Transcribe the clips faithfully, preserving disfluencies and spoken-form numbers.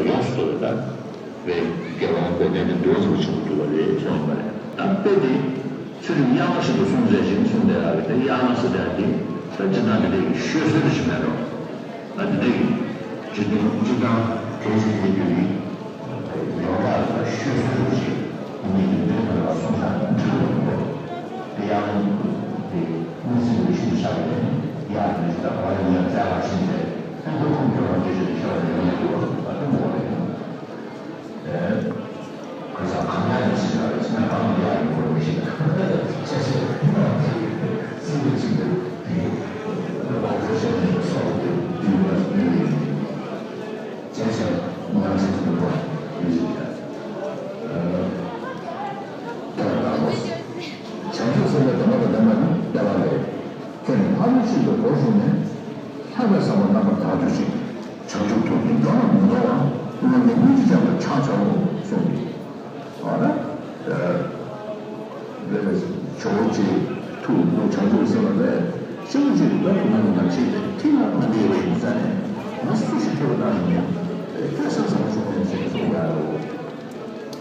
ཡོངས་སུ་རྫོགས་པའི་ད་བའི་སྐྱེ་བ་འགོག་བདེན་དེ་འདོད་ཚུལ་ཆེན་པོ་འདུལ་བ་རེད་གསུངས་པ་རེད། ད་དཔེ་དེ་ཚུལ་ཁྲིམས་དབྱར་རྔ་བཞིན་དུ་སྲུང་མཛད་ཅིང་གསུངས་བསྡད་ཡག་གི་དེ་དབྱར་རྔ་ཟེར་བསྡད་ཡག་དེ་ད་སྤྱིར་བཏང་དེ་འདྲའི་ཤོད་སྲོལ་དེ་ཞིག་མེད་འགྲོ། ད་དེ་འདྲའི་སྤྱིར་བཏང་སྤྱིར་བཏང་གལ་ཆེ་དེ་རྒྱུ་ཡིན། ཡོངས་གྲགས་ལ་ཤོད་སྲོལ་དེ་ཞིག་མི་ཡིན་དོན་དག་ལ་སྲུང་བྱ་འདྲི་བ་ཡིན་པས། དེ་ཡང་དེ་མི་སྲིད་པའི་ཤུལ་དུ་བཞག་པ་ནས་ཡར་མི་ཞིག་དང་བར་ཡང་བཙལ་བར་ཕྱིན་ཏེ་ལྷན་སྐུ་ཁུངས་སྐྱོར་བ་འདྲི་ཞིག་ཤོར་ནས་ཡོང་ཡོད་པ་ད་སྟོན་དགོས་པ་རེད། ཁ་སང་གང་ཡང་ཞིག་ལ་ཕྱིན་ན་གང་ཡང་ཡོང་བ་མི་ཤེས། ཁྱེད་ཚོས་སྲིད་པའི་ཚིག་འདི་གོང་བུ་ཤེས་ནས་སོགས་ཏེ་འདུལ་བ་སྨྲས་པ་ཡིན། བྱས་ཙང་ང་ཚོས་འདུལ་བ་ཡིན་ཞིག་ཡང་བསྐྱར་བཏང་དགོས། བྱང་ཆུབ་སེམས་དཔའི་སྡོམ་པ་དང་ལྡན་པ་ནི་བདེ་བ་རེད། དེ་ནི་ལྷ་མོ་བཞིན་དུ་སྒོར་ཞུགས་ནས། ལྷག་པའི་བསམ་པ་རྣམ་པར་དག་གྱུར་ཅིག་བྱང་ཆུབ་ཐོབ་ཀྱང་འགྲོ་ལ་མི་ལྡོག་པ། སྔོན་གྱི་སྙིང་རྗེ་ཅན་ལ་ཕྱག་བྱའོ་གསུངས་ཏེ། འོ་ན། དེ་ལས་ཇོ་བོ་རྗེ་ཐུགས་ལྷུག་བྱང་ཆུབ་སེམས་དཔའ་ལས་ཤིན་ཏུ་ཆེ་བའི་བློ་གི་ངང་ལ་ཕྱིན་ཏེ་ཐིག་ལ་མ་འདས་པ་ཡིན་ས་ནས་ང་སུ་ཞིག་ཐུབ་པ་གནང་ཡིན་ནས་ཁྱོད་སེམས་བཟང་བྱུང་ནས་ཞེས་གསུངས་པ་རེད།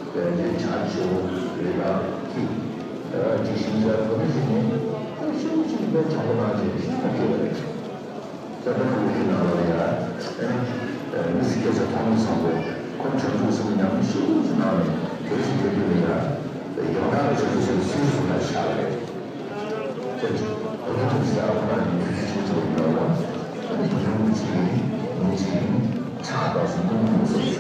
དཔལ་ལྡན་བྱང་ཆུབ་རི་དྭགས་ཀྱི་ཤིང་རྟ་བོད་མི་ཞིག་ནི་ཤིན་ཏུ་ཆེ་བའི་བྱང་པོ་གནང་ཞེས་ཤིན་ཏུ་མཁས་པ་རེད། ས་དོན་དབུ་ཁྲིད་ནང་ལ་ཡང་། མི་སྲིད་སྐྱེ་ས་ཐོག་མའི་བཟང་པོ་ཁོང་བྱང་ཆུབ་སེམས་མཉམ་དུ་ཤེས་རིག་གི་ནང་ནས་དེ་བཞིན་དུ་བསྟུན་ནས་ཡང་ཡང་དག་པའི་བྱང་ཆུབ་སེམས་སུ་ལ་ཆགས་པ་རེད། ཅེས་ཨ་ཁུ་ཐུགས་སྲས་ཨ་ཁུ་རང་གི་ཐུགས་རྗེ་ཆེན་པོ་ཡིན་པ་ལ་ཨ་ནི་བུ་ཆུང་གི་ཚིག་ཡིན་མིང་ཚིག་ཡིན་ཕྱག་དང་གསུང་འབུམ་སོགས་